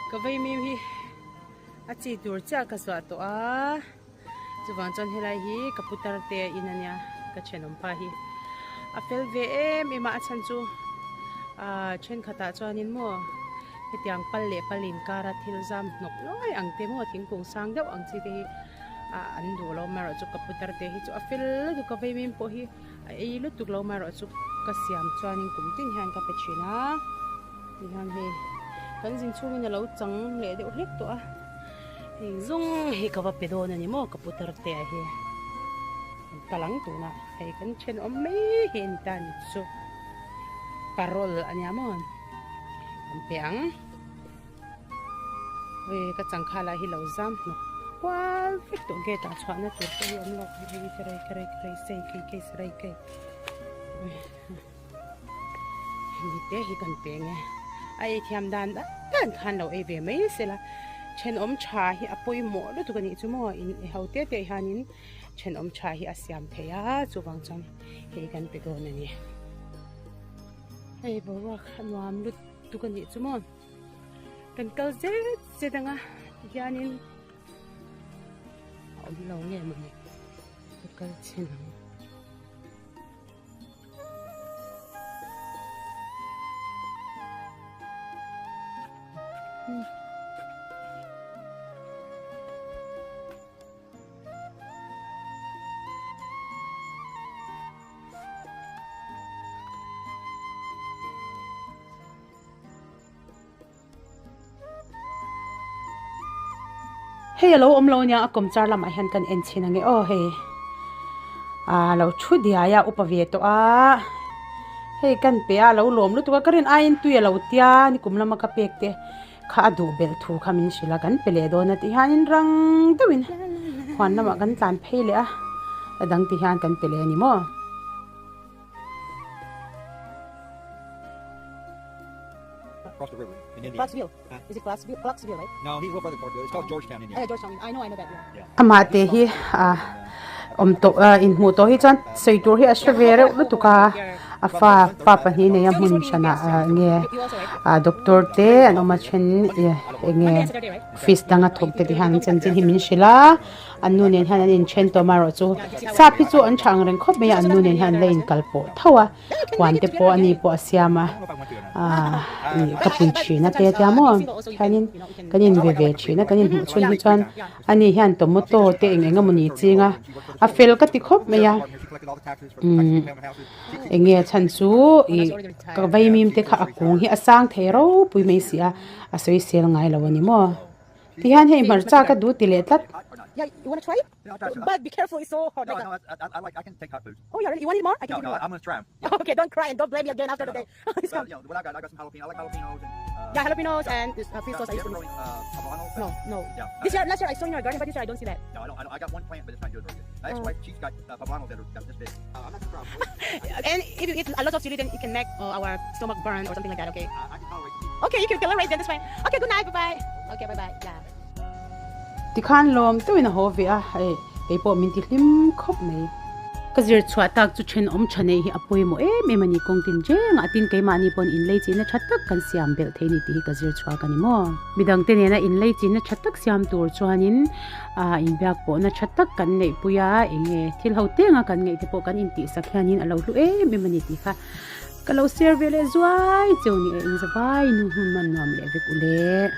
Ka vaimim hi a chi tur chiah ka zuah tawh a, chuvang chuan helai hi ka putar te a in ania ka thenawm pa hi a fel ve em em a, a chhan chu ah thenkhatah chuanin maw hetiang pal leh pal inkara thil zam hnawk nuai ang te maw thingkung sang deuh ang chi te hi ah an duh lo amaherawhchu ka putar te hi chu a fel lutuk a vaimim pawh hi a ei lutuk lo amaherawhchu ka siam chuanin kum tin hian ka pe thin a. Tihian hei kan zin chhungin a lo chang leh deuh hlek tawh a, hei zawng hi ka va pe dawn a ni maw ka putar te ah hi an kal ang tunah hei kan thenawm mai hi a ni ta ni chu parol a nia maw an pe ang hei ka changkha lah hi lo zam hnawk kual vek tawh gate ah chhuahna tur pawh hi a awm lo hei ka rei ka rei ka rei sei kei kei sarai kei. Hemi te hi kan peng e. A ei thiam dan dan khan lo ei ve mai sela thenawm tha hi a pawimawh lutuk a nih chu maw in e ho te te hianin thenawm tha hi a siam thei a chuvang chuan hei kan pe dawn a ni. Hei boruak a nuam lutuk a nih chu maw kan kal zet zet anga tihianin a awm lo nge mawni ka kal chhin ang. Hei alo awm lo ania a kawmchar lamah hian kan en chhin ange aw hei ah lo thu diai a upa ve tawh a hei kan pe a alo lawm lutuk a ka rin aiin tui alo tia nikum lama ka pek te kha a duh belh thu kha min hrilh a kan pe leh dawn a tih hianin rang deuhin huan lamah kan tlan phei leh a a dang ti hian kan pe leh a ni maw. Across the river in India. Clarksville. Huh? Is it Clarksville? Clarksville, right? No, he's a little further Clarksville. It's called Georgetown, Indiana. Yeah, Georgetown. I know, I know that. Yeah. Amah te hi a awm tawh a inhmuh tawh hi chuan sawi tur hi a hre ve reuh lutuk a a fa pa pahnih nei a hmun hranah enge a doctor te an awm a then enge office danga thawk te ti hian an chanchin hi min hrilh a. An nu nen hian an inthen tawm a erawh chu sap hi chu an tha ang reng khawp mai a, an nu nen hian an la inkal pawh tho a, huan te pawh ani pawh a siam a, aah ih ka pui thin a te a tia maw hianin kan in ve ve thin a kan inhmuh chhun hi chuan ani hian tomato te eng eng emawni ching a, a fel ka ti khawp mai a, umm eng nge chhan chu ih ka vaimim te kha a kung hi a sang thei ropui mai si a, a sawisel ngai lo a ni maw. Tihian hei hmarcha ka duh ti leh tlat. Yeah, you wanna try it? Yeah, I'll try some. But be careful, it's so hot. No, Like no, I, I, I like I can take hot foods. Oh yeah, really? You want it more? I can No, give you no, more. I'm gonna try 'em. Okay, don't cry and don't blame me again after No, the no. day. It's But, come. you know, what I got, I got some jalapeno. I like jalapenos and Yeah, jalapenos and this fish got, sauce I you used to ever mix. growing habanos? No, no. Yeah. This year, last year I saw in your garden, but this year I don't see that. No, I don't, I don't. I got one plant, but it's not doing very good. My Oh. ex-wife, she's got poblanos that are about this big. I'm not too proud. And if you eat a lot of chili, then it can make our stomach burn or something like that. Okay. I can tolerate the heat. Okay, you can tolerate then. That's fine. Okay, good night. Bye bye. Okay, bye bye. Yeah. Tikhan lawm deuhin a haw ve a, hei keipawh min ti hlim khawp mai. Ka zir chhuah tak chu thenawm tha neih hi a pawimawh em em a ni, kawng tin reng ah tin keimahni pawn inlei chinna tha tak kan siam belh thei ni tih hi ka zir chhuak a ni maw. Midangte nena inlei chinna tha tak siam tur chuanin ah inbiak pawhna tha tak kan neihpui a, eng nge thil ho tenga kan ngaih te pawh kan intihsak hianin a lo hlu em em a ni tih kha ka lo share ve leh zuai cheu ni e, inzavai nu hmun man nuam leh vek u le.